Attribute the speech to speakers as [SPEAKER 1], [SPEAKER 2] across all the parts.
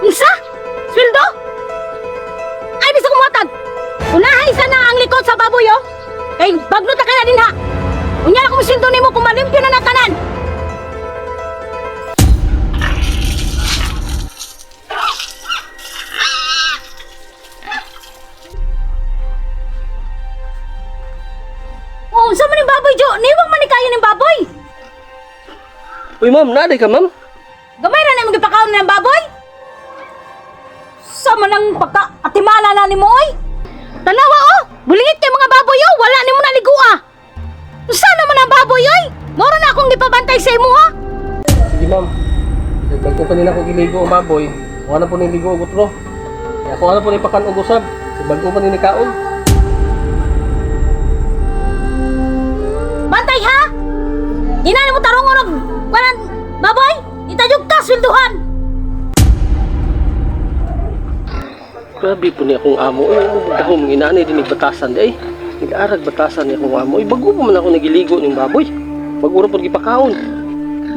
[SPEAKER 1] Unsa? Sweldo? Ay, di sa kumuhatag. Unahay sana ang likod sa baboy, oh. Kay bagno ta kaya din ha. Unya na kung sweldo nimo kung malimpyo na natanan. Oh, unsa man ning baboy, Jo? Niwang man ni kayo ning baboy.
[SPEAKER 2] Uy, ma'am, naaday ka, ma'am?
[SPEAKER 1] Gamay ra na imong gipakaon ng baboy. Sa man ang pagka atimala na nimo oy. Tanawa oh, bulingit kay mga baboy oh, wala nimo naligua. Unsa naman ang baboy oy? Moro na akong gipabantay sa imo ha.
[SPEAKER 2] Sige, ma'am. Nagbago pa nila ko giligo ang baboy. Wala po ni ligo og utro. Kaya ako ano po ni pakan og usab. Bago pa ni nikaon.
[SPEAKER 1] Bantay ha. Di na nimo tarungon og walang baboy. Itayog ka swelduhan.
[SPEAKER 2] Grabe po ni akong amo. Ay, ang dahom inani din batasan di ay. Nag-arag batasan ni akong amo. Ay, bago pa man ako nagiligo ning baboy. Bago ra po gipakaon.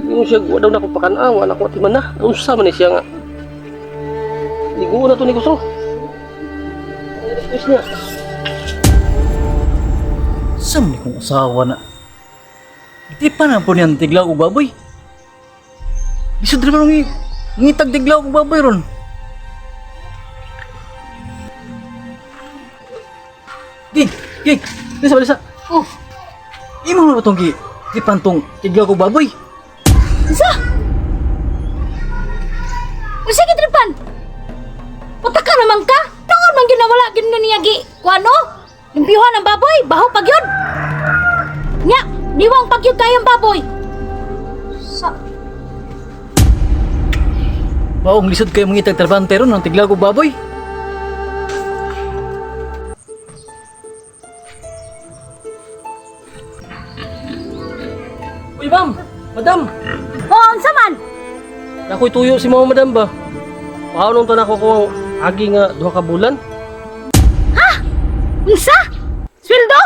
[SPEAKER 2] Yung siya, wa daw na ako pakan-a, wala ko atiman na. Unsa man ni siya nga. Ligo na to ni gusto. Request niya.
[SPEAKER 3] Sam ni kong usawa na. Di pa na po niyang tiglaw og baboy. Bisod rin man ngitag tiglaw og baboy ron. Ging, ging, lisa lisa.
[SPEAKER 1] Oh,
[SPEAKER 3] Imo na ba tong gi di pantong tiglaw og baboy?
[SPEAKER 1] unsa? Unsa gitripan? Puta ka naman ka. Noon man ginawala gid niya gi kuano? Limpyuhan ang baboy, baho pag yun. Nya, niwang pag yun kayang baboy. Sa
[SPEAKER 3] Maong lisod kayo mangitag trabante ron ang tiglaw og baboy.
[SPEAKER 2] Uy, ma'am! Madam!
[SPEAKER 1] Oh, unsa man?
[SPEAKER 2] Nakoy tuyo si mama madam ba? Paano to nako kung agi nga duha ka bulan?
[SPEAKER 1] Unsa? Sweldo?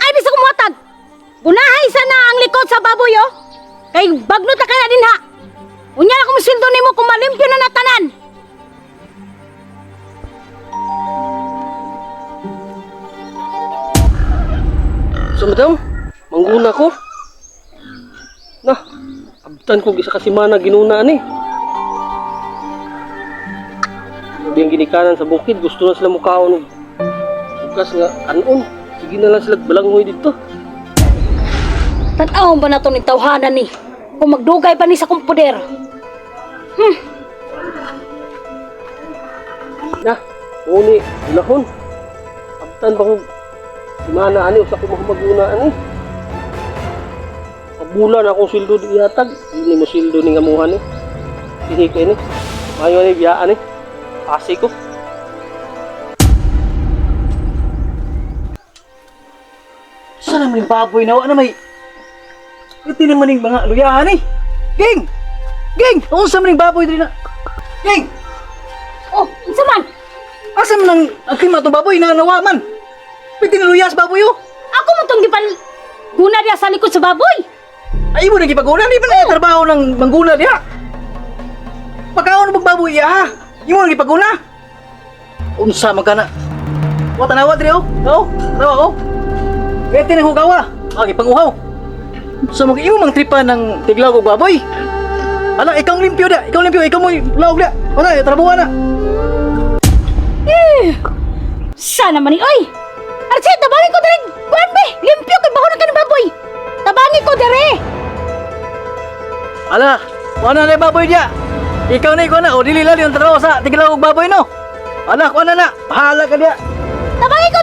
[SPEAKER 1] Ay, di sa kumuhatag. Unahay sana ang likod sa baboy, oh. Kay bagno ta kaya din ha. Unya na kung sweldo nimo kung malimpyo na natanan.
[SPEAKER 2] So madam, mangguna ko. Na, abtan ko isa ka semana ginuna ani. Sabi ang ginikanan sa bukid, gusto na sila mukaon og bukas nga anon. Sige na lang sila balanghoy dito.
[SPEAKER 1] Tan-awon ba na to ni tawhanan ni? Kung magdugay pa ni sa kong poder.
[SPEAKER 2] Na, uni, ulahon. Abtan ba ko semana ani usa ko maguna ani. Pabulan akong sweldo di ihatag. Ini mo sweldo ni ngamuhan ni. Sige kay ni. Mayo ni biyaan ni. Pasi ko.
[SPEAKER 3] Sa naman yung baboy na wa na may. Iti naman yung mga luyahan eh. Ging! Ging! Unsa man yung baboy diri na? Ging!
[SPEAKER 1] Oh, unsa man?
[SPEAKER 3] Asa man ang klima itong baboy na nawa man? Pwede naluyas baboy oh.
[SPEAKER 1] Ako mo tong gipan guna diya sa likod sa baboy.
[SPEAKER 3] Ay mo nagipaguna, di ba na trabaho ng mangguna diha? Pagkaon mo baboy iya ha. Imo nagipaguna. Unsa man kana? Wa tanawa diri oh. Oh, tanawa oh. Pwede nang hugawa. Ah, gipanguhaw. Unsa man imo mang tripa ng tiglaw og baboy? Ala, ikaw ang limpyo da. Ikaw ang limpyo, ikaw mo laog da. Wala, trabuha na.
[SPEAKER 1] Sana man ni oy. Archie, tabangi ko diri. Kuan be, limpyo kay baho na ka ng baboy. Tabangi ko diri.
[SPEAKER 3] Ala, wala na baboy diya. Ikaw na, ikaw na. O, dili lali ang trabaho sa tiglaw og baboy, no? Ala, kuha na na. Bahala ka diya.
[SPEAKER 1] Tabangi ko